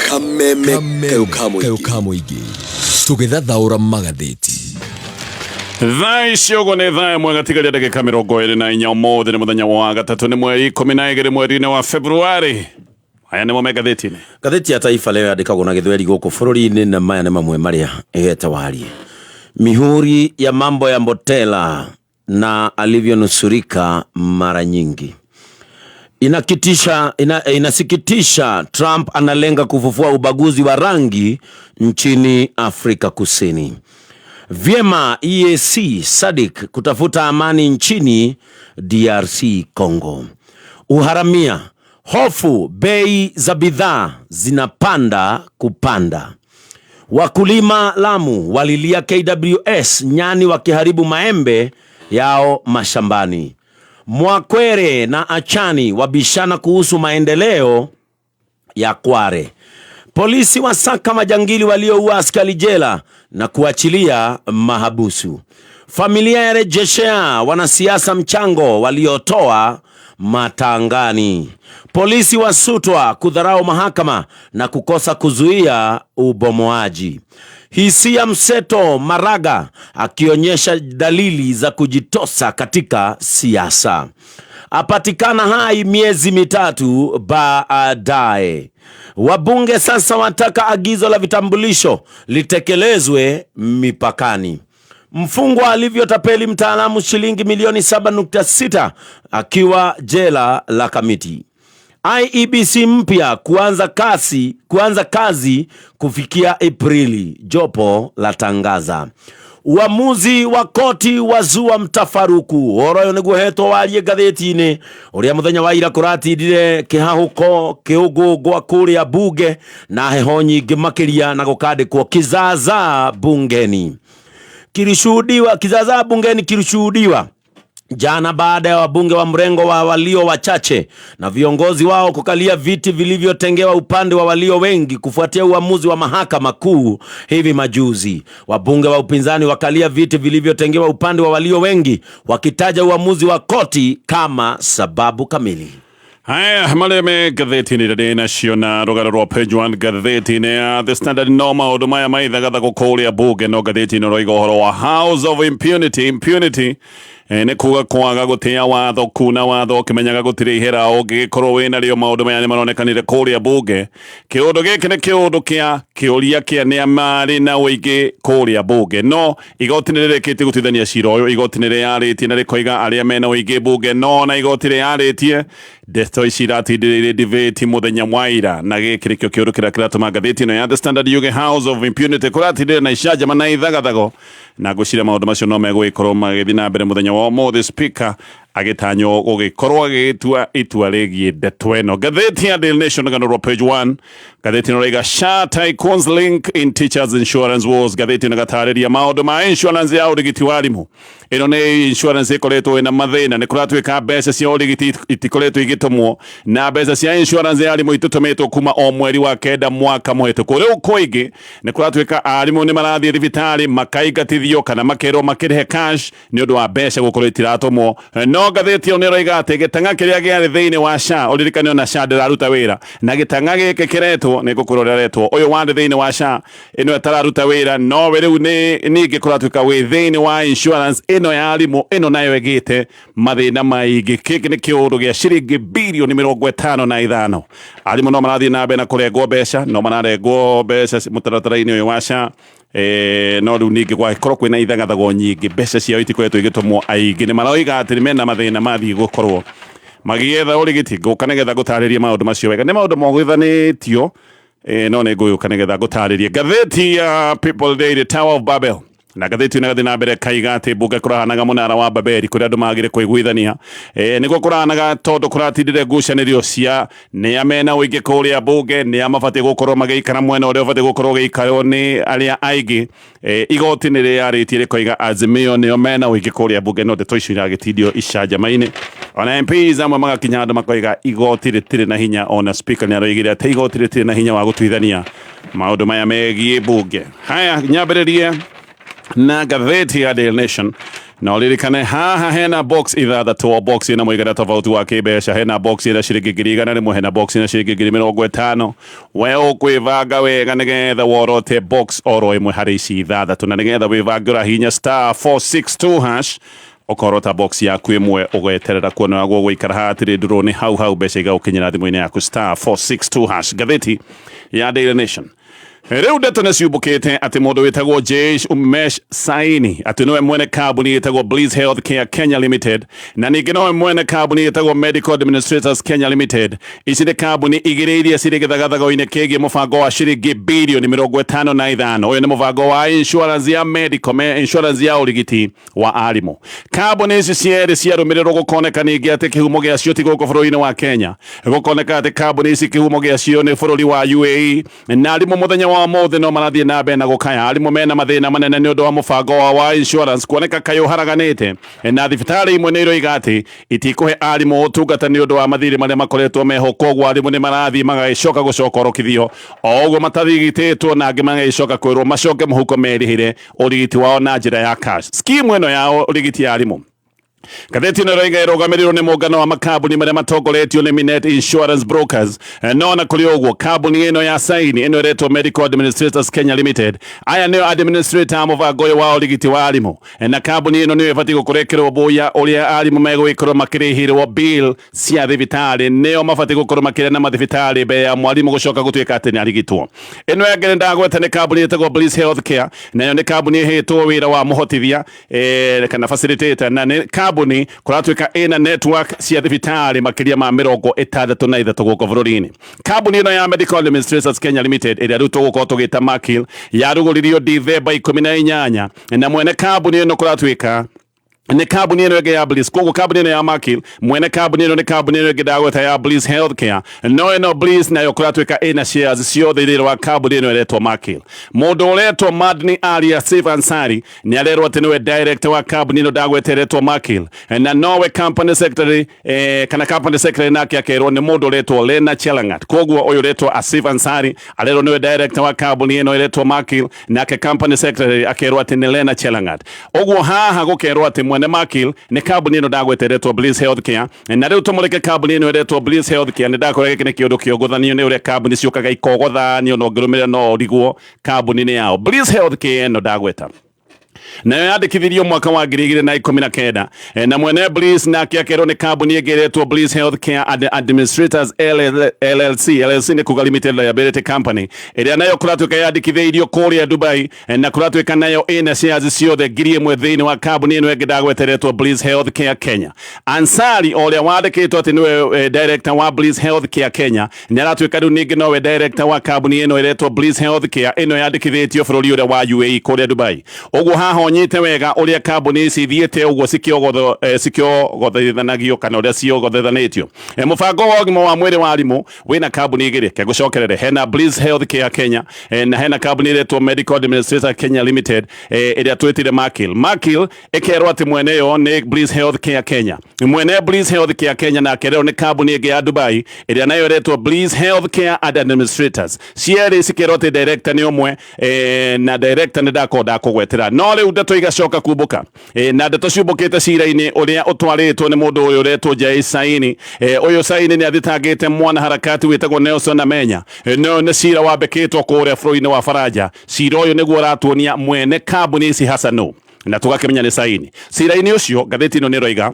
Kameme kayũ ka mũingĩ tũgĩthathaũra magathĩti. Thaa ici ũguo nĩ thaa 1 gatigaria ndagĩka 24. Ũmũthĩ nĩ mũthenya wa gatatũ, nĩ mweri 12 mweri-inĩ wa Februarĩ. Maya nĩmo me ngathĩti-inĩ. Ngathĩti ya Taifa Leo yandĩkagwo na Gĩthweri gũkũ bũrũri-inĩ, na maya nĩ mamwe marĩa ĩhete warie. Mihuri ya mambo ya Mbotela na alivyonusurika mara nyingi. Inasikitisha, Trump analenga kufufua ubaguzi wa rangi nchini Afrika Kusini. Vyema EAC SADC kutafuta amani nchini DRC Congo. Uharamia, hofu bei za bidhaa zinapanda kupanda. Wakulima Lamu walilia KWS nyani wakiharibu maembe yao mashambani. Mwakwere na Achani wabishana kuhusu maendeleo ya Kware. Polisi wasaka majangili walioua askari jela na kuachilia mahabusu. Familia yarejeshea wanasiasa mchango waliotoa matangani. Polisi wasutwa kudharau mahakama na kukosa kuzuia ubomoaji. Hisia mseto Maraga akionyesha dalili za kujitosa katika siasa. Apatikana hai miezi 3 baadaye. Wabunge sasa wataka agizo la vitambulisho litekelezwe mipakani. Mfungwa alivyotapeli mtaalamu shilingi milioni 7.6 akiwa jela la Kamiti. IEBC mpya kuanza kazi kufikia Aprili, jopo la tangaza. Uamuzi wa koti wazua mtafaruku. Horo ũyũ nĩguo hetwo warie ngathĩti-inĩ ũrĩa mũthenya wa ira kũratindire kĩhahũko kĩũngũngwa kũrĩa bunge na heho nyingĩ makĩria na gũkandĩkwo kizaazaa bungeni. Kilishuhudiwa kizaazaa bungeni kilishuhudiwa jana baada ya wabunge wa mrengo wa walio wachache na viongozi wao kukalia viti vilivyotengewa upande wa walio wengi kufuatia uamuzi wa mahakama kuu hivi majuzi. Wabunge wa upinzani wakalia viti vilivyotengewa upande wa walio wengi wakitaja uamuzi wa koti kama sababu kamili. Haya marĩa me ngathĩti-inĩ rĩrĩ nacio na rũgano rwa page 1 ngathĩti-inĩ ya The Standard, no maũndũ maya maithagathago kũrĩa bunge, no ngathĩti ĩno ĩroiga ũhoro wa House of Impunity. Impunity nĩ kuga kwaga gũtĩa watho, kuna watho ũkĩmenyaga gũtirĩ ihera ũngĩgĩkorwo wĩna rĩo. Maũndũ maya nĩ maronekanire kũrĩa bunge. Kĩũndũ gĩkĩ nĩ kĩũndũ kĩa kĩũria kĩa nĩa marĩ na ũingĩ kũrĩa bunge, no igoti nĩ rĩrĩkĩtie gũtuithania cira ũyũ. Igoti nĩ rĩarĩtie na rĩkoiga arĩa mena ũingĩ bunge, no na igoti rĩarĩtie ndeto ici iratindĩrĩire debate mũthenya wa ira, na gĩkĩ nĩkĩo kĩũndũ kĩrĩa kĩratũma ngathĩti ĩno ya The Standard yuge House of Impunity. Kũratindĩrĩra na icanjama na ithagathago, na ngwĩciria maũndũ macio no megũgĩkorwo magĩthiĩ na mbere mũthenya wa ũmũthĩ, speaker agĩtanywo gũgĩkorwo agĩtua itua rĩgiĩ ndeto ĩno. Ngathĩti ya Daily Nation, rũgano rwa page 1, ngathĩti ĩno raiga SHA tycoons link in teachers insurance wars. Ngathĩti ĩno ĩgatarĩria maũndũ ma insurance ya ũrigiti wa arimũ. Ĩno nĩ insurance ĩkoretwo ĩna mathĩna, nĩ kũratuĩka mbeca cia ũrigiti itikoretwo igĩtũmwo, na mbeca cia insurance ya arimũ itũtũmĩtwo kuma o mweri wa 9 mwaka mũhĩtũku. Rĩu kũingĩ nĩ kũratuĩka arimũ nĩ marathiĩ thibitarĩ makaingatithio kana makerwo makĩrĩhe cash nĩ ũndũ wa mbeca gũkorwo itiratũmwo. No ngathĩti ĩyo nĩ ĩroiga atĩ gĩtang'a kĩrĩa gĩarĩ thĩinĩ wa SHA, ũririkane ona SHA ndĩraruta wĩra, na gĩtang'a gĩkĩ kĩretwo nĩ ngũkwĩra ũrĩa aretwo ũyũ warĩ thĩinĩ wa SHA ĩno ĩtararuta wĩra, nowe rĩu nĩ ningĩ kũratuĩka wĩ thĩinĩ wa insurance ĩno ya arimũ, ĩno nayo ĩgĩte mathĩna maingĩ. Gĩkĩ nĩ kĩũndũ gĩa ciringi birioni 55. Arimũ no marathiĩ na mbere na kũrengwo mbeca, no mararengwo mbeca mũtaratara-inĩ ũyũ wa SHA. No rĩu ningĩ gwagĩkorwo kwĩna ithagathago nyingĩ, mbeca ciao itikoretwo igĩtũmwo. Aingĩ nĩ maroiga atĩ mena mathĩna mathiĩ gũkorwo magĩetha ũrigiti. Ngũka nĩgetha ngũtarĩrie maũndũ macio wega, nĩ maũndũ mogithanĩtio, no nĩ ngũgĩũka nĩgetha ngũtarĩrie. Ngathĩti ya People Daily, Tower of Babel, na ngathĩti ĩno ĩgathiĩ na mbere kaiga atĩ mbunge kũrahanaga mũnara wa Babeli kũrĩa andũ magire kũiguithania. Nĩguo kũrahanaga tondũ kũratindire ngucanĩrio cia nĩa mena ũingĩ kũrĩa mbunge, nĩa mabatiĩ gũkorwo magĩikara mwena ũrĩa ũbatiĩ gũkorwo ũgĩikarwo nĩ arĩa aingĩ. Igoti nĩ rĩarĩtie rĩkoiga Azimio nĩo mena ũingĩ kũrĩa mbunge, no ndeto icio iragĩtindio icanjama-inĩ. Ona MPs amwe magakinya andũ makoiga igoti rĩtirĩ na hinya, ona speaker nĩ aroigire atĩ igoti rĩtirĩ na hinya wa gũtuithania maũndũ maya megiĩ mbunge. Haya, nyambĩrĩrie na ngathĩti ya Daily Nation. Na ũririkane haha hena box ithathatũ, o box ĩna mũigana tofauti wa kĩmbeca. Hena box ĩna ciringi 100,000, hena box ĩna ciringi 50,000. We ũkwĩbanga wega nĩgetha worote box oro ĩmwe harĩ ici ithathatũ, na nĩgetha wĩbange ũrahihinya *462# ũkorota box yaku ĩmwe, ũgeterera kuona ũrĩa gũgũikara. Hatirĩ ndũrũ, nĩ hau hau mbeca igagũkinyĩra thimũ-inĩ yaku, *462#. Ngathĩti ya Daily Nation, rĩu ndeto nĩ ciumbũkĩte atĩ mũndũ wĩtagwo Jayesh Umesh Saini atĩ nĩwe mwene kambuni ĩtagwo Bliss Healthcare Kenya Limited, na ningĩ nowe mwene kambuni ĩtagwo Medical Administrators Kenya Limited. Ici nĩ kambuni igĩrĩ iria cirĩ gĩthagathago-inĩ kĩgiĩ mũbango wa ciringi birioni 55. Ũyũ nĩ mũbango wa insurance ya medical me, insurance ya ũrigiti wa arimũ. Kambuni ici cierĩ ciarũmĩrĩrwo, gũkoneka ningĩ atĩ kĩhumo gĩacio ti gũkũ bũrũri-inĩ wa Kenya. Gũkoneka atĩ kambuni ici kĩhumo gĩacio nĩ bũrũri wa UAE. Na arimũ mũthenya wa ũmũthĩ no marathiĩ na mbere na gũkaya. Arimũ mena mathĩna manene nĩ ũndũ wa mũbango wa insurance kuoneka kaĩ ũharaganĩte, na thibitarĩ imwe nĩ iroiga atĩ itikũhe arimũ ũtungata nĩ ũndũ wa mathirĩ marĩa makoretwo meho. Koguo arimũ nĩ marathiĩ magagĩcoka gũcokorokithio o ũguo matarigitĩtwo, na angĩ magagĩcoka kwĩrwo macoke mũhuko merĩhĩre ũrigiti wao na njĩra ya cash. Scheme ĩno ya ũrigiti ya arimũ, ngathĩti ĩno ĩroiga ĩrũgamĩrĩirwo nĩ mũngano wa makambuni marĩa matongoretio nĩ Minet Insurance Brokers. No na kũrĩ ũguo, kambuni ĩno ya Saini ĩno ĩretwo Medical Administrators Kenya Limited, aya nĩo administrator a mũbango ũyũ wa ũrigiti wa arimũ, na kambuni ĩno nĩyo ĩbatiĩ gũkorwo ĩkĩrũmbũiya ũrĩa arimũ megũgĩkorwo makĩrĩhĩrwo bill cia thibitarĩ. Nĩo mabatiĩ gũkorwo makĩrĩa na mathibitarĩ mbere ya mwarimũ gũcoka gũtuĩka atĩ nĩ arigitwo. Ĩno ĩngĩ nĩ ndagweta nĩ kambuni ĩtagwo Bliss Healthcare, nayo nĩ kambuni ĩhetwo wĩra wa mũhotithia kana facilitator, na nĩ kambuni kũratuĩka ĩna network cia thibitarĩ makĩria ma 63 gũkũ bũrũri-inĩ. Kambuni ĩno ya Medical Administrators Kenya Limited, ĩrĩa rĩu tũgũkorwo tũgĩta Makil, yarugũririo Dithemba 18, na mwene kambuni ĩno kũratuĩka nĩ kambuni ĩno ĩngĩ ya Bliss. Koguo kambuni ĩno ya Makil, mwene kambuni ĩno nĩ kambuni ĩno ĩngĩ ndagweta ya Bliss Healthcare. No ĩno Bliss nayo kũratuĩka ĩna shares ciothe thĩinĩ wa kambuni ĩno ĩretwo Makil. Mũndũ ũretwo Madni Alia Saif Ansari nĩ arerwo atĩ nĩwe director wa kambuni ĩno ndagweta ĩretwo Makil, na nowe company secretary, kana company secretary nake akerwo nĩ mũndũ ũretwo Lena Chelangat. Koguo ũyũ ũretwo Asif Ansari arerwo nĩwe director wa kambuni ĩno ĩretwo Makil, nake company secretary akerwo atĩ nĩ Lena Chelangat. Ũguo haha gũkerwo atĩ mwene Makil nĩ kambuni ĩno ndagweta ĩretwo Bliss Healthcare. Na rĩu tũmũrĩke kambuni ĩno ĩretwo Bliss Healthcare. Nĩ ndakora gĩkĩ nĩ kĩũndũ kĩogothanio nĩ ũrĩa kambuni ciũkaga ikogothanio, na ũngĩrũmĩrĩra no ũrigwo kambuni nĩ yao. Bliss Healthcare ĩno ndagweta nayo yandĩkithirio mwaka wa 2019, na mwene Bliss nake akerwo nĩ kambuni ĩngĩ ĩretwo Bliss Healthcare and Administrators LLC. LLC nĩ kuga Limited Liability Company, ĩrĩa nayo kũratuĩka yandĩkithĩirio kũrĩa Dubai, na kũratuĩka nayo ĩna shares ciothe 1,000 thĩinĩ wa kambuni ĩno ĩngĩ ndagweta ĩretwo Bliss Healthcare Kenya. Ansari o ũrĩa wandĩkĩtwo atĩ nĩwe director wa Bliss Healthcare Kenya nĩ aratuĩka rĩu ningĩ nowe director wa kambuni ĩno ĩretwo Bliss Healthcare, ĩno yandĩkithĩtio bũrũri ũrĩa wa UAE kũrĩa Dubai. Ũguo haha ũnyite wega ũrĩa kambuni ici ithiĩte ũguo cikĩogothethanagio kana ũrĩa ciogothethanĩtio. Mũbango wa ũgima wa mwĩrĩ wa arimũ wĩna kambuni igĩrĩ kegũcokerere. Hena Bliss Healthcare Kenya, na hena kambuni ĩretwo Medical Administrator Kenya Limited, ĩrĩa twĩtire Makil. Makil ĩkerwo atĩ mwene yo nĩ Bliss Healthcare Kenya. Mwene Bliss Healthcare Kenya nake rĩo nĩ kambuni ĩngĩ ya Dubai ĩrĩa nayo ĩretwo Bliss Healthcare and Administrators. Cierĩ cikerwo atĩ director nĩ ũmwe, na director nĩ ndakorwo ndakũgwetera. No rĩu ndeto igacoka kumbũka, na ndeto ciumbũkĩte cira-inĩ ũrĩa ũtwarĩtwo nĩ mũndũ ũyũ ũretwo Jay Saini. Ũyũ Saini nĩ athitangĩte mwanaharakati wĩtagwo Nelson Amenya. No nĩ cira wambĩkĩtwo kũrĩa bũrũri-inĩ wa Faranja. Cira ũyũ nĩguo ũratuonia mwene kambuni ici hasa no, na tũgakĩmenya nĩ Saini. Cira-inĩ ũcio, ngathĩti ĩno nĩ ĩroiga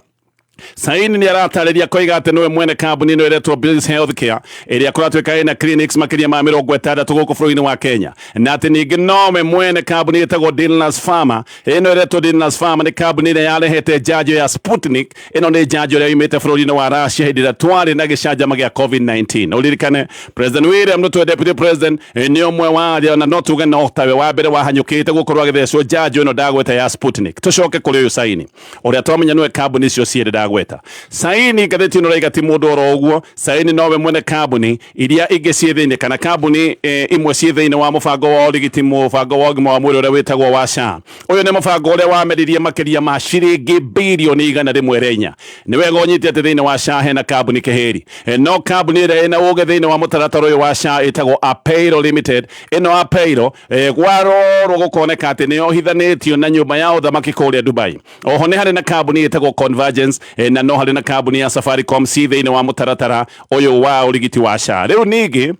Saini nĩ aratarĩria koiga atĩ nĩwe mwene kambuni ĩno ĩretwo Bliss Healthcare, ĩrĩa kũratuĩka ĩna clinics makĩria ma 60 gũkũ bũrũri-inĩ wa Kenya, na atĩ ningĩ nowe mwene kambuni ĩtagwo Dilnas Pharma. Ĩno ĩretwo Dilnas Pharma nĩ kambuni ĩrĩa yarehete njanjo ya Sputnik. Ĩno nĩ njanjo ĩrĩa yumĩte bũrũri-inĩ wa Russia hĩndĩ ĩrĩa twarĩ na gĩcanjama gĩa COVID-19. Ũririkane President William Ruto, deputy president, nĩ ũmwe wa arĩa, na no tuge no tawe wa mbere wahanyũkĩte gũkorwo agĩthecwo njanjo ĩno ndagweta ya Sputnik. Tũcoke kũrĩ ũyũ Saini ũrĩa twamenya nĩwe kambuni icio cierĩ ndagweta. Ndĩragweta Saini ngathĩti ĩno raiga ti mũndũ oro ũguo. Saini nowe mwene kambuni iria ingĩ ciĩ thĩinĩ kana kambuni imwe ciĩ thĩinĩ wa mũbango wa ũrigiti, mũbango wa ũgima wa mwĩrĩ ũrĩa wĩtagwo wa SHA. Ũyũ nĩ mũbango ũrĩa wameririe makĩria ma ciringi birioni 104. Nĩ wega ũnyite atĩ thĩinĩ wa SHA hena kambuni kĩhĩri. No kambuni ĩrĩa ĩna ũgĩ thĩinĩ wa mũtaratara ũyũ wa SHA ĩtagwo Apeiro Limited. Ĩno Apeiro gwarorwo gũkoneka atĩ nĩ yohithanĩtio na nyũmba ya ũthamaki kũrĩa Dubai. Oho nĩ harĩ na kambuni ĩtagwo Convergence na no harĩ na kambuni ya Safaricom ci thĩinĩ wa mũtaratara ũyũ wa ũrigiti wa SHA. Rĩu ningĩ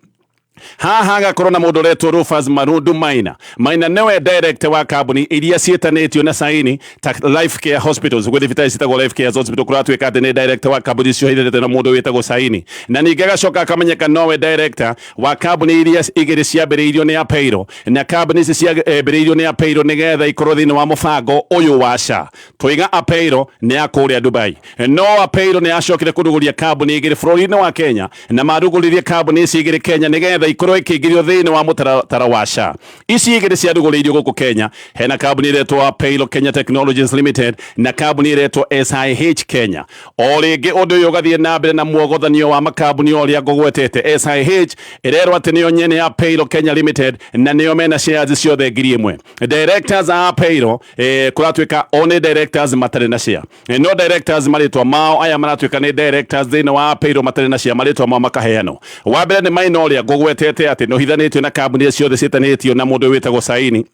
haha hagakorwo na mũndũ ũretwo Rufus Marundu Maina. Maina nĩwe director wa kambuni iria ciĩtanĩtio na Saini ta Life Care Hospitals, gwĩ thibitarĩ ciĩtagwo Life Care Hospital, kũratuĩka atĩ nĩ director wa kambuni icio hithĩrĩte na mũndũ wĩtagwo Saini. Na ningĩ agacoka akamenyeka nowe director wa kambuni iria igĩrĩ ciambĩrĩirio nĩ Apeiro, na kambuni ici ciambĩrĩirio nĩ Apeiro nĩgetha ikorwo thĩinĩ wa mũbango ũyũ wa SHA. Tũiga Apeiro nĩ ya kũrĩa Dubai, no Apeiro nĩ yacokire kũrugũria kambuni igĩrĩ bũrũri-inĩ wa Kenya, na marugũririe kambuni ici igĩrĩ Kenya nĩgetha ikorwo ikĩingĩrio thĩinĩ wa mũtaratara wa SHA. Ici igĩrĩ ciarugũrĩirio gũkũ Kenya, hena kambuni ĩretwo Apeiro Kenya Technologies Limited na kambuni ĩretwo SIH Kenya. O rĩngĩ ũndũ ũyũ ũgathiĩ na mbere na muogothanio wa makambuni o ũrĩa ngũgwetete. SIH ĩrerwo atĩ nĩyo nyene ya Apeiro Kenya Limited na nĩyo mena shares ciothe 1000. Directors a Apeiro kũratuĩka o nĩ directors matarĩ na share. No directors marĩtwa mao aya maratuĩka nĩ directors thĩinĩ wa Apeiro matarĩ na share, marĩtwa mao makaheanwo. Wa mbere nĩ Maina ũrĩa ngũgwetete atĩ nĩ ũhithanĩtio na kambuni ciothe ciĩtanĩtio na mũndũ wĩtagwo Saini.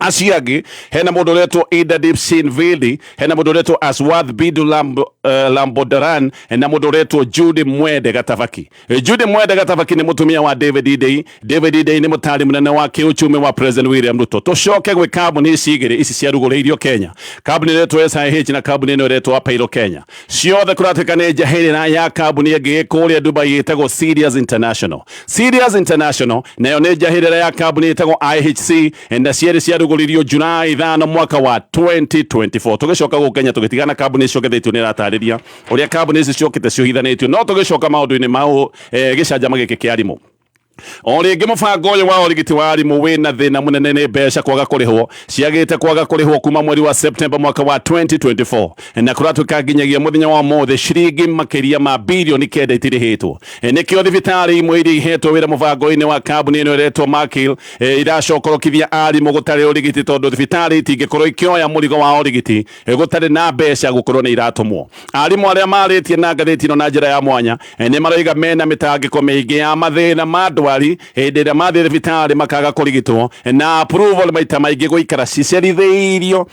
Acio angĩ hena mũndũ ũretwo Idadip Sin Vili, hena mũndũ ũretwo Aswath Bidu Lambodaran na mũndũ ũretwo Judy Mwende Gatabaki. Judy Mwende Gatabaki nĩ mũtumia wa David Idei. David Idei nĩ mũtari mũnene wa kĩũchumi wa President William Ruto. Tũcoke gwĩ kambuni ici igĩrĩ ici ciarugũrĩirio Kenya, kambuni ĩretwo SIH na kambuni ĩno ĩretwo Apeiro Kenya. Ciothe kũratuĩka nĩ njahĩrĩra ya kambuni ĩngĩ kũrĩa Dubai ĩtagwo Sirius International. Sirius International nayo nĩ njahĩrĩra ya kambuni ĩtagwo IHC, na cierĩ ciarugũririo July 5 mwaka wa 2024. Tũgĩcoka gũkũ Kenya tũgĩtigana kambuni icio, ngathĩti nĩ ĩratarĩria ũrĩa kambuni ici ciokĩte ciohithanĩtio. No tũgĩcoka maũndũ-inĩ mau gĩcanjama gĩkĩ kĩa arimũ, o rĩngĩ mũbango ũyũ wa ũrigiti wa arimũ wĩna thĩna mũnene nĩ mbeca kwaga kũrĩhwo. Ciagĩte kwaga kũrĩhwo kuma mweri wa September mwaka wa 2024, na kũratuĩka nginyagia mũthenya wa ũmũthĩ ciringi makĩria ma birioni 9 itirĩhĩtwo. Nĩkĩo thibitarĩ imwe iria ihetwo wĩra mũbango-inĩ wa kambuni ĩno ĩretwo Makil iracokorokithia arimũ gũtarĩ ũrigiti, tondũ thibitarĩ itingĩkorwo ikĩoya mũrigo wa ũrigiti gũtarĩ na mbeca gũkorwo nĩ iratũmwo. Arimũ arĩa marĩtie na ngathĩti ĩno na njĩra ya mwanya nĩ maroiga mena mĩtangĩko mĩingĩ ya mathĩna ma ndwari hĩndĩ ĩrĩa mathiĩ thibitarĩ makaga kũrigitwo, na approval maita maingĩ gũikara cicerithĩirio.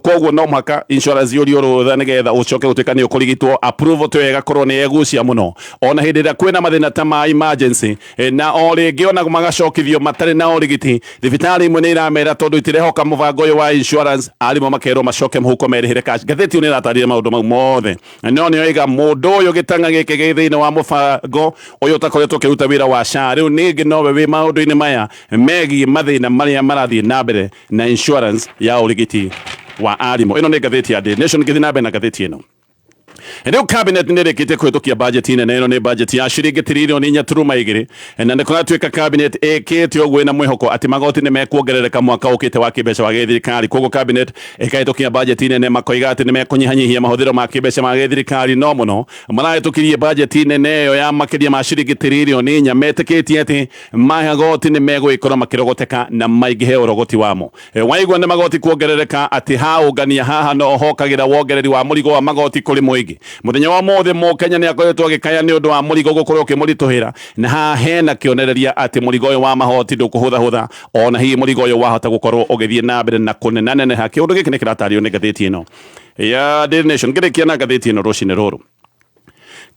Koguo no mũhaka insurance yũrio rũtha nĩgetha ũcoke gũtuĩka nĩ ũkũrigitwo. Approval to ĩgakorwo nĩ ĩgucia mũno ona hĩndĩ ĩrĩa kwĩna mathĩna ta ma emergency. Na o rĩngĩ ona magacokithio matarĩ na ũrigiti. Thibitarĩ imwe nĩ iramera tondũ itirehoka mũbango ũyũ wa insurance, arimũ makerwo macoke mũhuko merĩhĩre cash. Ngathĩti ĩyo nĩ ĩratarĩria maũndũ mau mothe, no nĩ oiga mũndũ ũyũ gĩtang'a gĩkĩ gĩ thĩinĩ wa mũbango ũyũ ũtakoretwo ũkĩruta wĩra wa SHA, rĩu ningĩ nowe wĩ maũndũ-inĩ maya megiĩ mathĩna marĩa marathiĩ na mbere na insurance ya ũrigiti wa arimũ. Ĩno nĩ ngathĩti ya Daily Nation. Ngĩthiĩ na mbere na ngathĩti ĩno, rĩu cabinet nĩ ĩrĩkĩtie kũhĩtũkia budget nene. Ĩno nĩ budget ya ciringi tiririoni 4.2, na nĩ kũratuĩka cabinet ĩkĩte ũguo ĩna mwĩhoko atĩ magoti nĩ mekuongerereka mwaka ũkĩte wa kĩmbeca wa gĩthirikari. Koguo cabinet ĩkahĩtũkia budget nene, makoiga atĩ nĩ mekũnyihanyihia mahũthĩro ma kĩmbeca ma gĩthirikari. No mũno marahĩtũkirie budget nene ĩyo ya makĩria ma ciringi tiririoni 4, metĩkĩtie atĩ magoti nĩ megũgĩkorwo makĩrogoteka na maingĩhe ũrogoti wamo. Waigua nĩ magoti kuongerereka, atĩ haũngania haha no hokagĩra wongereri wa mũrigo wa magoti kũrĩ mũingĩ. Mũthenya wa ũmũthĩ mũkenya nĩ akoretwo agĩkaya nĩ ũndũ wa mũrigo gũkorwo ũkĩmũritũhĩra, na haha hena kĩonereria atĩ mũrigo ũyũ wa mahoti ndũkũhũthahũtha, ona hihi mũrigo ũyũ wahota gũkorwo ũgĩthiĩ na mbere na kũnenaneneha. Kĩũndũ gĩkĩ nĩ kĩratarĩrio nĩ ngathĩti ĩno ya Daily Nation. Ngĩrĩkia na ngathĩti ĩno rũcinĩ rũrũ,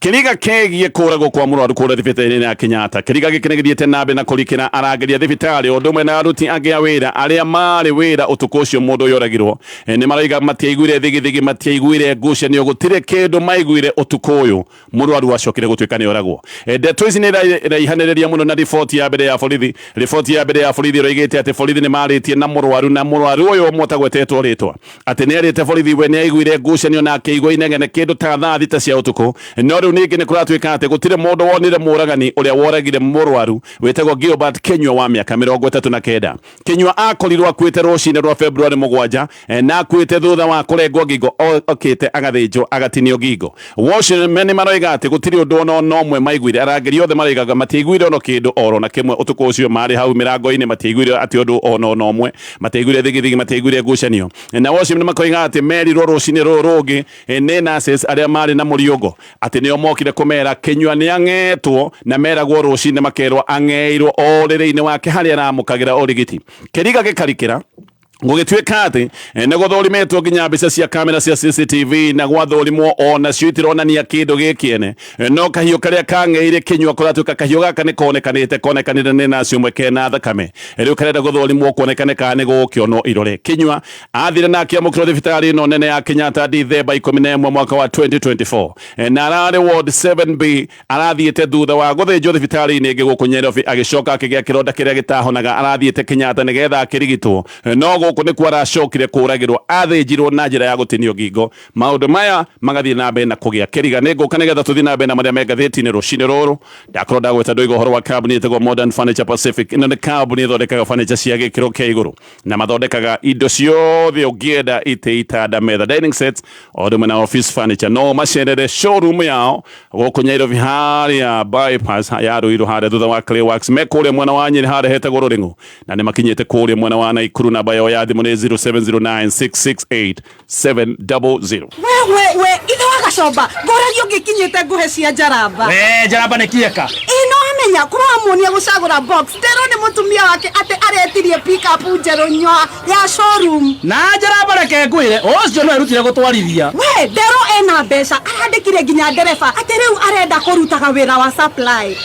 kĩriga kegiĩ kũragwo kwa mũrwaru kũrĩa thibitarĩ-inĩ ya Kenyatta. Kĩriga gĩkĩ nĩ gĩthiĩte na mbere na kũrikĩra arangĩri a thibitarĩ o ũndũ ũmwe na aruti angĩ a wĩra arĩa marĩ wĩra ũtukũ ũcio mũndũ ũyũ oragirwo. Nĩ maroiga matiaiguire thigithigi, matiaiguire ngucanio, gũtirĩ kĩndũ maiguire ũtukũ ũyũ mũrwaru acokire gũtuĩka nĩ oragwo. Ndeto ici nĩ iraihanĩrĩria mũno na riboti ya mbere ya borithi. Riboti ya mbere ya borithi ĩroigĩte atĩ borithi nĩ marĩtie na mũrwaru, na mũrwaru ũyũ ũmwe ũtagwetetwo rĩtwa atĩ nĩ erĩte borithi we nĩ aiguire ngucanio na akĩigua inegene kĩndũ ta thaa 6 cia ũtukũ, no No rĩu ningĩ nĩ kũratuĩka atĩ gũtirĩ mũndũ wonire mũragani ũrĩa woragire mũrwaru wĩtagwo Gilbert Kinyua wa mĩaka 39. Kinyua akorirwo akuĩte rũcinĩ rwa February 7 na akuĩte thutha wa kũrengwo ngingo, okĩte agathĩnjwo agatinio ngingo. Watchmen maroiga atĩ gũtirĩ ũndũ ona ũmwe maiguire, arangĩri othe maroigaga matiaiguire ona kĩndũ oro na kĩmwe ũtukũ ũcio marĩ hau mĩrango-inĩ, matiaiguire atĩ ũndũ ona ũmwe, matiaiguire thigithigi, matiaiguire ngucanio. Na watchmen makoiga atĩ merirwo rũcinĩ rũrũ rũngĩ nĩ nurses arĩa marĩ na mũriũngo atĩ nĩo mokire kũmera Kinyua nĩ ang'etwo, na meragwo rũcinĩ makerwo ang'eirwo o ũrĩrĩ-inĩ wake harĩa aramũkagĩra ũrigiti. Kĩriga gĩkarikĩra gũgĩtuĩka atĩ nĩ gũthũrimĩtwo nginya mbica cia kamera cia CCTV na gwathũrimwo onacio itironania kĩndũ gĩkĩene, no kahiũ karĩa kang'eire Kinyua kũratuĩka kahiũ gaka nĩ konekanĩte, konekanire nĩ naci ũmwe kena thakame, rĩu karenda gũthũrimwo kuonekane kana nĩ gũkĩonwo irore. Kinyua athire na akĩamũkĩrwo thibitarĩ ĩno nene ya Kenyatta Dithemba 11 mwaka wa 2024, na ararĩ ward 7B, arathiĩte thutha wa gũthĩnjwo thibitarĩ-inĩ ĩngĩ gũkũ Nairobi, agĩcoka akĩgĩa kĩronda kĩrĩa gĩtahonaga, arathiĩte Kenyatta nĩgetha akĩrigitwo, no gũkũ nĩkuo aracokire kũragĩrwo, athĩnjirwo na njĩra ya gũtinio ngingo. Maũndũ maya magathiĩ na mbere na kũgĩa kĩriga. Nĩ ngũka nĩgetha tũthiĩ na mbere na marĩa me ngathĩti-inĩ rũcinĩ rũrũ. Ndakorwo ndagweta ndoiga ũhoro wa kambuni ĩtagwo Modern Furniture Pacific. Ĩno nĩ kambuni ĩthondekaga furniture cia gĩkĩro kĩa igũrũ na mathondekaga indo ciothe ũngĩenda, itĩ, itanda, metha, dining sets, o ũndũ ũmwe na office furniture. No macerere showroom yao gũkũ Nairobi harĩa bypass ya Ruiru, harĩa thutha wa Clayworks, me kũrĩa mwena wa Nyĩrĩ harĩa hetagwo Rũrĩng'u, na nĩ makinyĩte kũrĩa mwena wa Naikuru. Namba yao ya thimũ nĩ 0709 668 700. We we we, ithe wa gacomba, ngũragia ũngĩkinyĩte ngũhe cia njaramba. We njaramba nĩ kieka. Ĩ no amenya kũramuonia gũcagũra box, nderwo nĩ mũtumia wake atĩ aretirie pickup njerũ nyoa ya showroom. Na njaramba, reke ngwĩre, ũcio no erutire gũtwarithia. We nderwo ena mbeca, arandĩkire nginya ndereba atĩ rĩu arenda kũrutaga wĩra wa supply.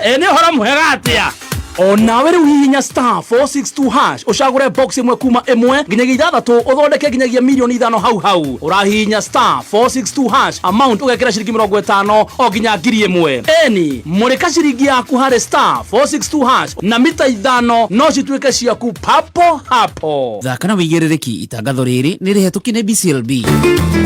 Ĩ nĩ ũhoro mwega atĩa. Onawe rĩu hihinya *462# ũcagũre box ĩmwe kuma 1 nginyagia 6, ũthondeke nginyagia mirioni 5 hau hau. Ũrahihinya *462# amount ũgekĩra ciringi 50 o nginya 1,000. Eni mũrĩka ciringi yaku harĩ *462# na mita 5 no cituĩke ciaku papo hapo. Thaka na wĩigĩrĩrĩki. Itangatho rĩrĩ nĩ rĩhetũkie nĩ BCLB.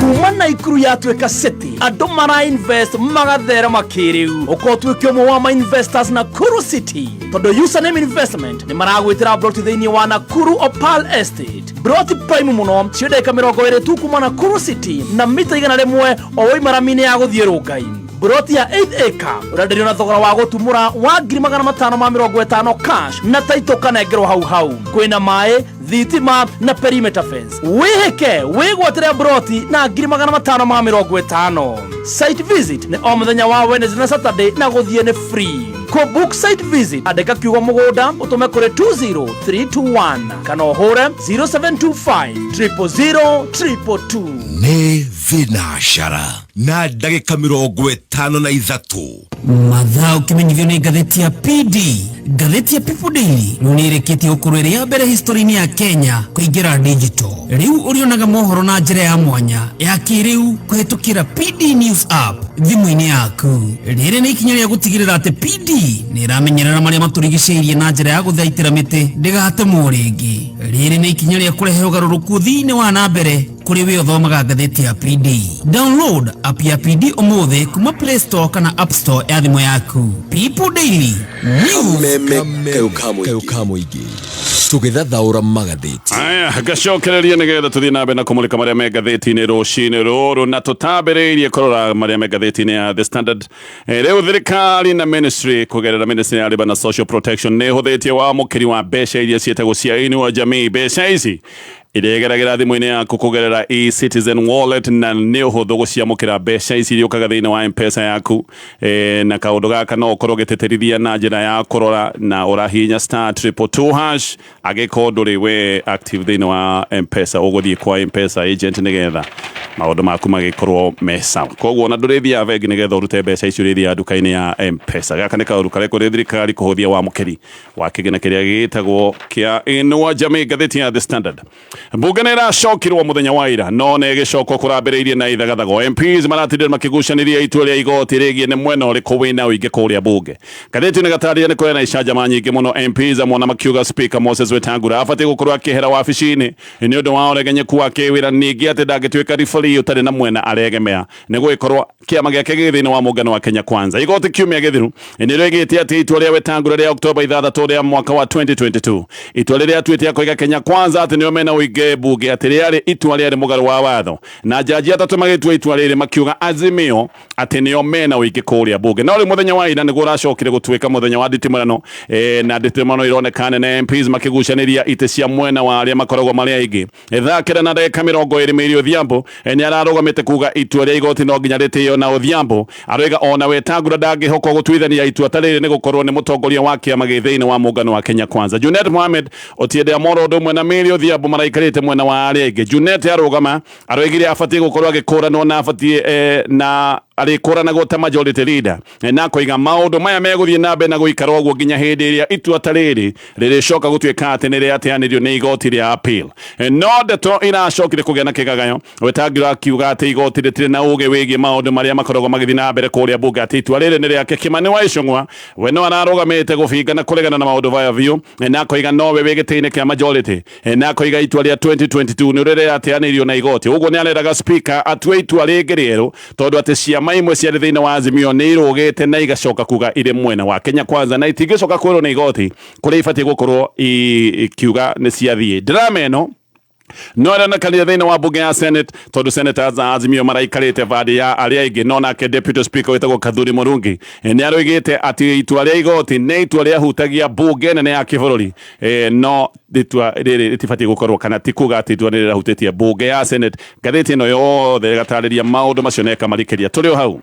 Kuma Naikuru yatuĩka city, andũ mara invest magatherema kĩrĩu. Ũkorwo ũtuĩke ũmwe wa ma investors Nakuru City, tondũ Username Investment nĩ maragwĩtĩra broti thĩinĩ wa Nakuru Opal Estate, broti prime mũno cio ndagĩka 20 tu kuma Nakuru City na mita 100 o waima rami-inĩ ya gũthiĩ Rũngai. Broti ya 8 acre ũrenderio na thogora wa gũtumũra wa 550,000 cash, na taito kanengerwo hau hau. Kwĩna maĩ, thitima na perimeter fence. Wĩhĩke wĩgwatĩre broti na 550,000. Site visit nĩ o mũthenya wa Wednesday na Saturday na gũthiĩ nĩ free. Kũ book site visit, andĩka kiugo mũgũnda ũtũme kũrĩ 20321 kana ũhũre 0725 000 222. Nĩ thinacara na ndagĩka 53. Mathaa ũkĩmenyithio nĩ ngathĩti ya PD. Ngathĩti ya People Daily rĩu nĩ ĩrĩkĩtie gũkorwo ĩrĩ ya mbere history-inĩ ya Kenya kũingĩra digital. Rĩu ũrĩonaga mohoro na njĩra ya mwanya ya kĩrĩu kũhĩtũkĩra PD News app thimũ-inĩ yaku. Rĩrĩ nĩ ikinya rĩa gũtigĩrĩra atĩ PD nĩ ĩramenyerera marĩa matũrigicĩirie na njĩra ya gũthaitĩra mĩtĩ ndĩgatemwo rĩngĩ. Rĩrĩ nĩ ikinya rĩa kũrehe ũgarũrũku thĩinĩ wa na mbere kũrĩ we ũthomaga ngathĩti ya PD. Download app ya PD ũmũthĩ kuma Play Store kana App Store ya thimũ yaku. People Daily News. Kameme kayũ ka mũingĩ, tũgĩthathaũra magathĩti. Aya, ngacokereria nĩgetha tũthiĩ na mbere na kũmũrĩka marĩa me ngathĩti-inĩ rũcinĩ rũrũ, na tũtambĩrĩirie kũrora marĩa me ngathĩti-inĩ ya The Standard. Rĩu thirikari na ministry kũgerera ministry ya Labour na Social Protection nĩ ĩhũthĩtie wamũkĩri wa mbeca iria ciĩtagwo cia Inua Jamii. Mbeca ici iregeragĩra thimũ-inĩ yaku kũgerera e-Citizen Wallet, na nĩ ũhũthũ gũciamũkĩra mbeca ici iriũkaga thĩinĩ wa M-Pesa yaku. Na kaũndũ gaka no ũkorwo ũgĩtĩtĩrithia na njĩra ya kũrora na ũrahihinya *222#. Angĩkorwo ndũrĩ we active thĩinĩ wa M-Pesa, ũgũthiĩ kwa M-Pesa agent nĩgetha maũndũ maku magĩkorwo me sawa. Koguo ona ndũrĩthiaga bengi nĩgetha ũrute mbeca icio, ũrĩthiaga nduka-inĩ ya M-Pesa. Gaka nĩ kaũndũ karekwo nĩ thirikari kũhũthia wamũkĩri wa kĩgĩna kĩrĩa gĩtagwo kĩa Inua Jamii. Ngathĩti ya The Standard, mbunge nĩ ĩracokirwo mũthenya wa ira, no nĩ ĩgĩcokwo kũrambĩrĩirie na ithagathago. MPs maratindire makĩgucanĩria itua rĩa igoti rĩgiĩ nĩ mwena ũrĩkũ wĩna ũingĩ kũrĩa mbunge. Ngathĩti nĩ gatarĩria nĩ kũrĩ na icanjama nyingĩ mũno, MPs amwe ona makiuga Speaker Moses Wetangula abatiĩ gũkorwo akĩehera wabici-inĩ nĩ ũndũ wa ũregenyeku wa kĩwĩra, ningĩ atĩ ndangĩtuĩka Referee ũtarĩ na mwena aregemea nĩ gũgĩkorwo kĩama gĩake gĩ thĩinĩ wa mũngano wa Kenya Kwanza. Igoti kiumia gĩthiru nĩ rĩoigĩte atĩ itua rĩa Wetangula rĩa Oktoba 6 rĩa mwaka wa 2022, itua rĩrĩa atuĩte akoiga Kenya Kwanza atĩ nĩo mena ũingĩ mbunge, atĩ rĩarĩ itua rĩarĩ mũgarũ wa watho, na jaji atatũ magĩtua itua rĩrĩ makiuga Azimio atĩ nĩo mena ũingĩ kũrĩa mbunge. No rĩu mũthenya wa ira nĩguo ũracokire gũtuĩka mũthenya wa nditimũrano, na nditimũrano ironeka nene, MPs makĩgucanĩria itĩ cia mwena wa arĩa makoragwo marĩ aingĩ. 9:20 Mary Odhiambo nĩ ararũgamĩte kuga itua rĩa igoti no nginya rĩtĩo, na Odhiambo aroiga ona Wetangula ndangĩhokwo gũtuithania itua ta rĩrĩ nĩ gũkorwo nĩ mũtongoria wa kĩama gĩ thĩinĩ wa mũngano wa Kenya Kwanza. Junet Mohamed, Otiende Amollo ũndũ ũmwe na Mary Odhiambo maraikarĩte mwena wa arĩa aingĩ. Junet arũgama aroigire abatiĩ gũkorwo agĩkũranwo na abatiĩ na arĩkũranagwo ta majority leader, na akoiga maũndũ maya megũthiĩ na mbere na gũikara ũguo nginya hĩndĩ ĩrĩa itua ta rĩrĩ rĩrĩcoka gũtuĩka atĩ nĩ rĩateanĩrio nĩ igoti rĩa appeal. No ndeto iracokire kũgĩa na kĩgagayo, Wetangula akiuga atĩ igoti rĩtirĩ na ũgĩ wĩgiĩ maũndũ marĩa makoragwo magĩthiĩ na mbere kũrĩa mbunge, atĩ itua rĩrĩ nĩ rĩake. Kimani wa Ichung'wa we no ararũgamĩte gũbinga na kũregana na maũndũ maya biũ, na akoiga nowe wĩ gĩtĩ-inĩ kĩa majority, na akoiga itua rĩa 2022 nĩ rĩrĩa rĩateanĩirio na igoti. Ũguo nĩ areraga speaker atue itua rĩngĩ rĩerũ, tondũ atĩ ciama imwe ciarĩ thĩinĩ wa Azimio nĩ irũgĩte na igacoka kuga irĩ mwena wa Kenya Kwanza, na itingĩcoka kwĩrwo nĩ igoti kũrĩa ibatiĩ gũkorwo ikiuga nĩ ciathiĩ. Drama ĩno no ĩronekanire thĩinĩ wa mbunge ya Senate, tondũ senators a Azimio maraikarĩte bandi ya arĩa aingĩ, no nake deputy speaker wĩtagwo Kathuri Murungi nĩ aroigĩte atĩ itua rĩa igoti nĩ itua rĩahutagia mbunge nene ya kĩbũrũri, no itua rĩrĩ rĩtibatiĩ gũkorwo kana ti kuga atĩ itua rĩrĩ rĩrahutĩtie mbunge ya Senate. Ngathĩti ĩno yothe ĩgatarĩria maũndũ macio na ĩkamarikĩria. Tũrĩ o hau,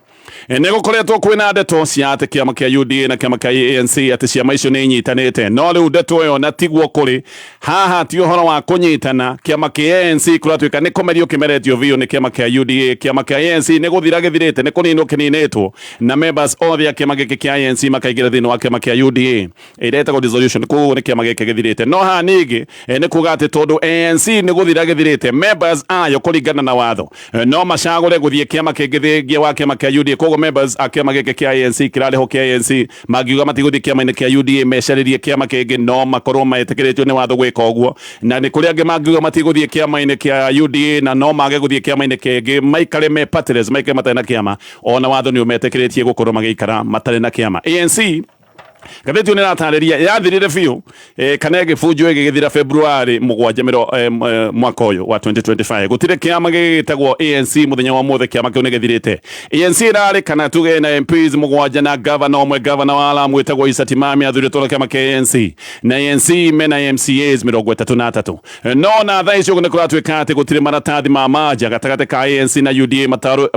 nĩ gũkoretwo kwĩna ndeto cia atĩ kĩama kĩa UDA na kĩama kĩa ANC, atĩ ciama icio nĩ inyitanĩte, no rĩu ndeto ĩyo na tiguo kũrĩ. Haha ti ũhoro wa kũnyitana. Kĩama kĩa ANC kũratuĩka nĩ kũmerio kĩmeretio biũ nĩ kĩama kĩa UDA. Kĩama kĩa ANC nĩ gũthira gĩthirĩte, nĩ kũninwo kĩninĩtwo, na members othe a kĩama gĩkĩ kĩa ANC makaingĩra thĩinĩ wa kĩama kĩa UDA ĩrĩa ĩtagwo dissolution. Koguo nĩ kĩama gĩkĩ gĩthirĩte. No haha ningĩ nĩ kuga atĩ tondũ ANC nĩ gũthira gĩthirĩte, members ayo kũringana na watho no macagũre gũthiĩ kĩama kĩngĩ thengia wa kĩama kĩa UDA. Koguo members a kĩama gĩkĩ kĩa ANC kĩrarĩho kĩa ANC mangiuga matigũthiĩ kĩama-inĩ kĩa UDA, mecarĩrie kĩama kĩngĩ, no makorwo metĩkĩrĩtio nĩ watho gwĩka ũguo. Na nĩ kũrĩ angĩ mangiuga matigũthiĩ kĩama-inĩ kĩa UDA na no mage gũthiĩ kĩama-inĩ kĩngĩ, maikare me partyless, maikare matarĩ na kĩama. Ona watho nĩ ũmetĩkĩrĩtie gũkorwo magĩikara matarĩ na kĩama. ANC, ngathĩti ĩyo nĩ ĩratarĩria, yathirire biũ kana ĩgĩbunjwo ĩgĩgĩthira February 7 mwaka ũyũ wa 2025. Gũtirĩ kĩama gĩgĩtagwo ANC mũthenya wa mũthĩ. Kĩama kĩu nĩ gĩthirĩte. ANC ĩrarĩ kana tuge na MPs 7 na gavana ũmwe, gavana wa Lamu wĩtagwo Issa Timami athurĩtwo na kĩama kĩa ANC, na ANC mena MCAs 33. No na thaa ici ũguo nĩ kũratuĩka atĩ gũtirĩ maratathi ma manja gatagatĩ ka ANC na UDA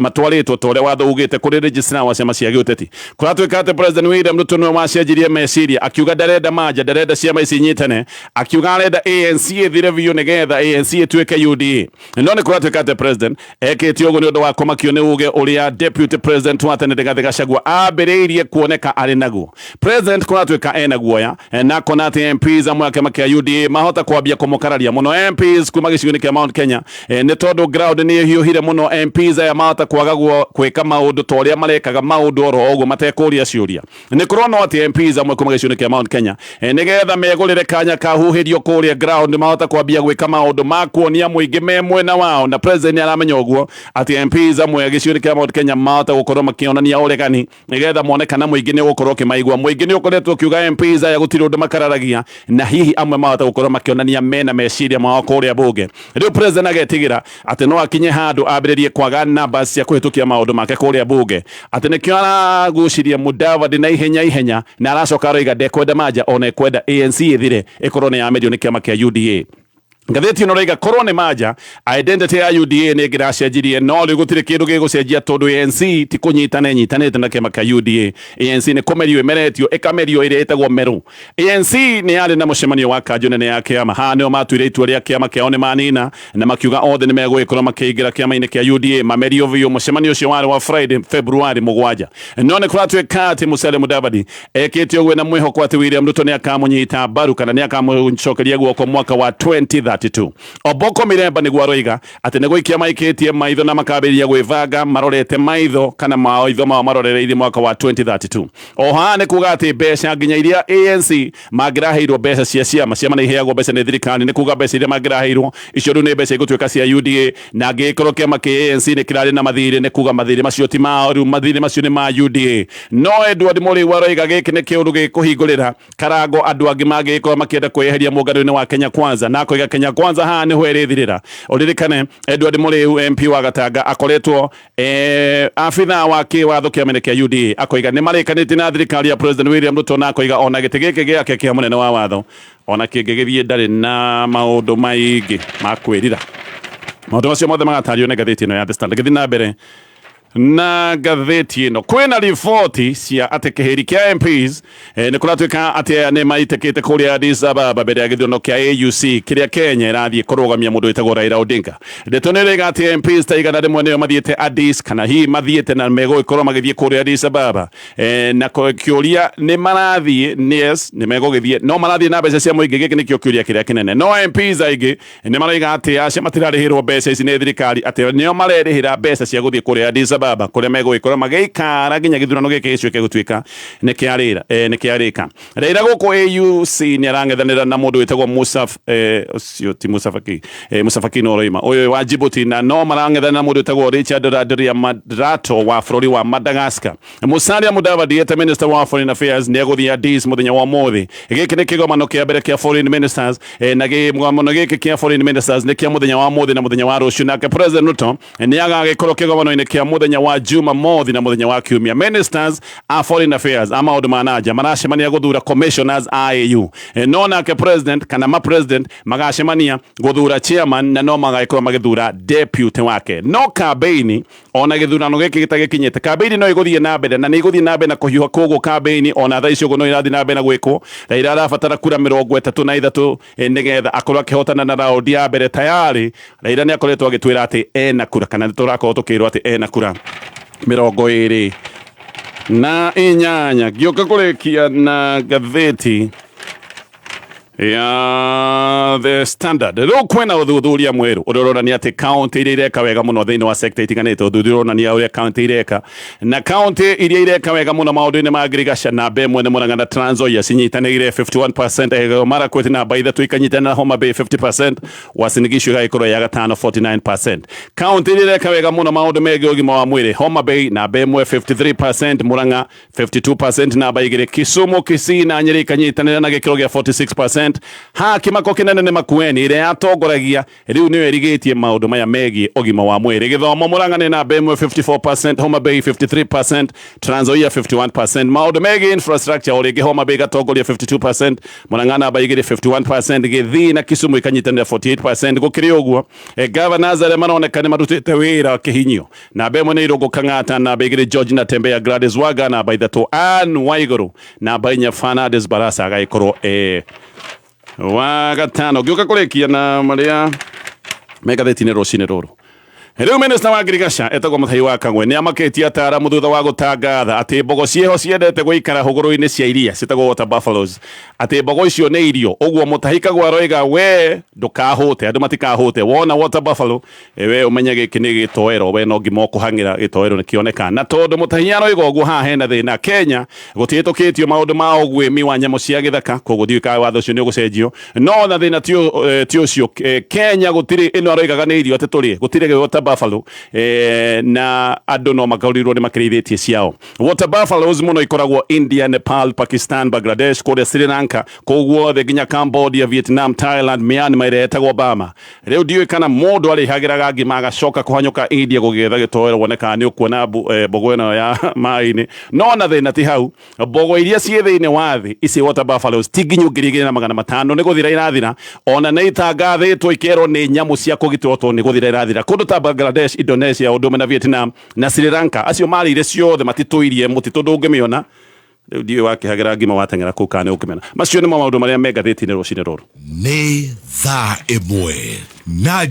matwarĩtwo ta ũrĩa watho ugĩte kũrĩ registrar wa ciama cia gĩũteti. Kũratuĩka atĩ President William Ruto nĩwe wacenjirie meciria, akiuga ndarenda manja, ndarenda ciama ici inyitane, akiuga arenda ANC ĩthire biũ nĩgetha ANC ĩtuĩke UDA. No nĩ kũratuĩka atĩ president ekĩte ũguo nĩ ũndũ wa kũmakio nĩ uge ũrĩa deputy president wa tene Rigathĩ Gachagua ambĩrĩirie kuoneka arĩ naguo. President kũratuĩka ena guoya na akona atĩ MPs amwe a kĩama kĩa UDA mahota kwambia kũmũkararia mũno, MPs kuma gĩcigo-inĩ kĩa Mount Kenya, nĩ tondũ ground nĩ ĩhiũhire mũno. MPs aya mahota kwaga gwĩka maũndũ ta ũrĩa marekaga maũndũ oro ũguo matekũria ciũria. Nĩ kũronwo atĩ MPs amwe kuma gĩcigo-inĩ kĩa Mount Kenya, nĩgetha megũrĩre kanya kahuhĩrio kũrĩa ground, mahota kwambia gwĩka maũndũ ma kuonia mũingĩ me mwena wao, na president nĩ aramenya ũguo atĩ MPs amwe gĩcigo-inĩ kĩa Mount Kenya mahota gũkorwo makĩonania ũregani nĩgetha mone kana mũingĩ nĩ ũgũkorwo ũkĩmaigua. Mũingĩ nĩ ũkoretwo ũkiuga MPs aya gũtirĩ ũndũ makararagia, na hihi amwe mahota gũkorwo makĩonania mena meciria mao kũrĩa bunge. Rĩu president agetigĩra atĩ no akinye handũ ambĩrĩrie kwaga numbers cia kũhĩtũkia maũndũ make kũrĩa bunge, atĩ nĩkĩo araguciria Mudavadi na ihenya ihenya, na aracoka aroiga ndekwenda manja, ona ekwenda ANC ĩthire, ĩkorwo nĩ yamerio nĩ kĩama kĩa UDA. Ngathĩti ĩno raiga korwo nĩ manja, identity ya UDA nĩ ĩngĩracenjirie, no rĩu gũtirĩ kĩndũ gĩgũcenjia tondũ ANC ti kũnyitana ĩnyitanĩte na kĩama kĩa UDA. ANC nĩ kũmerio ĩmeretio, ĩkamerio ĩrĩa ĩtagwo meru. ANC nĩ yarĩ na mũcemanio wa kanjũ nene ya kĩama. Haha nĩo matuire itua rĩa kĩama kĩao nĩ manina, na makiuga othe nĩ megũgĩkorwo makĩingĩra kĩama-inĩ kĩa UDA, mamerio biũ. Mũcemanio ũcio warĩ wa Friday February 7. No nĩ kũratuĩka atĩ Musalia Mudavadi ekĩte ũguo na mwĩhoko atĩ William Ruto nĩ akamũnyita mbaru kana nĩ akamũcokeria guoko mwaka wa 2032. 2032. Oboko Miremba nĩguo aroiga atĩ nĩ gũikia maikĩtie maitho na makambĩrĩria gwĩbanga marorete maitho kana maitho mao marorereirie mwaka wa 2032. O haha nĩ kuga atĩ mbeca nginya iria ANC mangĩraheirwo mbeca cia ciama, ciama nĩ iheagwo mbeca nĩ thirikari, nĩ kuga mbeca iria mangĩraheirwo icio rĩu nĩ mbeca igũtuĩka cia UDA, na angĩgĩkorwo kĩama kĩa ANC nĩ kĩrarĩ na mathirĩ nĩ kuga mathirĩ macio ti mao, rĩu mathirĩ macio nĩ ma UDA. No Edward Mũrĩu aroiga gĩkĩ nĩ kĩũndũ gĩkũhingũrĩra karango andũ angĩ mangĩgĩkorwo makĩenda kwĩyeheria mũngano-inĩ wa Kenya Kwanza, na akoiga Kenya Kwanza haha nĩho ĩrĩthirĩra. Ũririkane Edward Mũrĩu MP wa Gatanga akoretwo abithaa wa kĩwatho kĩama-inĩ kĩa UDA, akoiga nĩ marĩkanĩtie na thirikari ya President William Ruto, na akoiga ona gĩtĩ gĩkĩ gĩake kĩa mũnene wa watho ona kĩngĩgĩthiĩ ndarĩ na maũndũ maingĩ ma kwĩrira. Maũndũ macio mothe magatario nĩ ngathĩti ĩno ya The Standard. Ngĩthiĩ na mbere na ngathĩti ĩno, kwĩna riboti cia atĩ kĩhĩri kĩa MPs nĩ kũratuĩka atĩ aya nĩ maitĩkĩte kũrĩa Addis Ababa mbere ya gĩthurano kĩa AUC kĩrĩa Kenya ĩrathiĩ kũrũgamia mũndũ wĩtagwo Raila Odinga. Ndeto nĩ ĩroiga atĩ MPs ta 100 nĩo mathiĩte Addis, kana hihi mathiĩte na megũgĩkorwo magĩthiĩ kũrĩa Addis Ababa. Na kĩũria nĩ marathiĩ, yes, nĩ megũgĩthiĩ, no marathiĩ na mbeca cia mũingĩ, gĩkĩ nĩkĩo kĩũria kĩrĩa kĩnene. No MPs aingĩ nĩ maroiga atĩ acio matirarĩhĩrwo mbeca ici nĩ thirikari, atĩ nĩo marerĩhĩra mbeca cia gũthiĩ kũrĩa Addis Ababa kũrĩa megũgĩkorwo magĩikara nginya gĩthurano gĩkĩ gĩcoke gũtuĩka nĩ kĩarĩra nĩ kĩarĩka. Raila gũkũ AUC nĩ arang'ethanĩra na mũndũ wĩtagwo Musa ũcio ti Musa Faki, Musa Faki no ũroima ũyũ wa Djibouti, na no marang'ethanĩra na mũndũ wĩtagwo Richard Randriamandrato wa bũrũri wa Madagascar. Musalia Mudavadi ete Minister wa Foreign Affairs nĩ egũthiĩ Addis mũthenya wa ũmũthĩ. Gĩkĩ nĩ kĩgomano kĩa mbere kĩa Foreign Ministers, na kĩgomano gĩkĩ kĩa Foreign Ministers nĩ kĩa mũthenya wa ũmũthĩ na mũthenya wa rũciũ. Nake President Ruto nĩ agagĩkorwo kĩgomano-inĩ kĩa mũthenya wa Jumamothi na mũthenya wa Kiumia. Ministers a Foreign Affairs a maũndũ ma nanja maracemania gũthura commissioners a AU. No nake President kana ma President magacemania gũthura chairman, na no magagĩkorwo magĩthura deputy wake. No campaign ona gĩthurano gĩkĩ gĩtagĩkinyĩte, campaign no ĩgũthiĩ na mbere, na nĩ ĩgũthiĩ na mbere na kũhiũha. Koguo campaign ona thaa ici ũguo no ĩrathiĩ na mbere na gwĩkwo. Raila arabatara kura 33 nĩgetha akorwo akĩhotana na raundi ya mbere. Tayari Raila nĩ akoretwo agĩtwĩra atĩ ena kura, kana nĩ tũrakorwo tũkĩrwo atĩ ena kura 28. Ngĩũka kũrĩkia na ngathĩti ya The Standard, rĩu kwĩna ũthuthuria mwerũ ũrĩa ũronania atĩ kaunti iria ireka wega mũno thĩinĩ wa sekta itiganĩte. Ũthuthuria ũronania ũrĩa kaunti ireka, na kaunti iria ireka wega mũno maũndũ-inĩ ma ngirigaca, namba 1 nĩ Murang'a na Trans Nzoia cinyitanĩire 51%, Elgeyo Marakwet namba 3 ikanyitanĩra na Homa Bay 50%, Uasin Gishu ĩgagĩkorwo ya gatano 49%. Kaunti iria ireka wega mũno maũndũ megiĩ ũgima wa mwĩrĩ, Homa Bay namba 1 53%, Murang'a 52% namba 2, Kisumu, Kisii na Nyeri ikanyitanĩra na gĩkĩro gĩa 46%. Ha kĩmako kĩnene nĩ Makueni ĩrĩa yatongoragia, rĩu nĩyo ĩrigĩtie maũndũ maya megiĩ ũgima wa mwĩrĩ. Gĩthomo, Murang'a nĩ namba 1 54%, Homa Bay 53%, Trans Nzoia 51%. Maũndũ megiĩ infrastructure, o rĩngĩ Homa Bay ĩgatongoria 52%, Murang'a namba 2 51%, Gĩthii na Kisumu ikanyitanĩra 48%. Gũkĩrĩ ũguo, governors arĩa maroneka nĩ marutĩte wĩra kĩhinyio, namba 1 nĩ Irũngũ Kang'ata, namba 2 George Natembeya Gladys Waga, namba 3 Anne Waigũrũ, namba 4 Fernandes Barasa agagĩkorwo wa gatano. Ngĩũka kũrĩkia na marĩa me ngathĩti-inĩ rũcinĩ rũrũ, rĩu minista wa ngirigaca etagwo Mũthai wa Kagwe nĩ amakĩtie ataaramu thutha wa gũtangatha atĩ mbogo ciĩho ciendete gũikara hũgũrũ-inĩ cia iria ciĩtagwo water buffaloes, atĩ mbogo icio nĩ irio. Ũguo Mũtahi Kagwe aroiga we ndũkahũte, andũ matikahũte, wona water buffalo we ũmenye gĩkĩ nĩ gĩtoero, we no ngima ũkũhang'ĩra, gĩtoero nĩ kĩoneka. Na tondũ Mũtahi aroiga ũguo, haha hena thĩna. Kenya gũtiĩtũkĩtio maũndũ ma ũguĩmi wa nyamũ cia gĩthaka, koguo ndiũĩ kana watho ũcio nĩ ũgũcenjio. No na thĩna ti ũcio, Kenya gũtirĩ ĩno aroigaga nĩ irio atĩ tũrĩe, gũtirĩ water buffalo, na andũ no makorirwo nĩ makĩrĩithĩtie ciao. Water buffaloes mũno ikoragwo India, Nepal, Pakistan, Bangladesh, kũrĩa Sri Lanka, kũu guothe nginya Cambodia, Vietnam, Thailand, Myanmar ĩrĩa ĩtagwo Burma. Rĩu ndiũĩ kana mũndũ arĩhagĩraga ngima agacoka kũhanyũka India gũgĩetha gĩtoero wone kana nĩ ũkuona mbogo ĩno ya maĩ-inĩ. No na thĩna ti hau, mbogo iria ciĩ thĩinĩ wa thĩ ici water buffaloes ti nginyu 2500, nĩ gũthira irathira. Ona nĩ itangathĩtwo ikerwo nĩ nyamũ cia kũgitĩrwo tondũ nĩ gũthira irathira kũndũ ta Bangladesh, Indonesia, ũndũ ũmwe na Vietnam na Sri Lanka. Acio marĩire ciothe matitũirie mũtitũ, ndũngĩmĩona. Rĩu ndiũĩ wakĩhagĩra ngima wateng'era kũu kana nĩ ũkĩmena. Macio nĩmo maũndũ marĩa me ngathĩti-inĩ rũcinĩ rũrũ. Nĩ thaa 1 na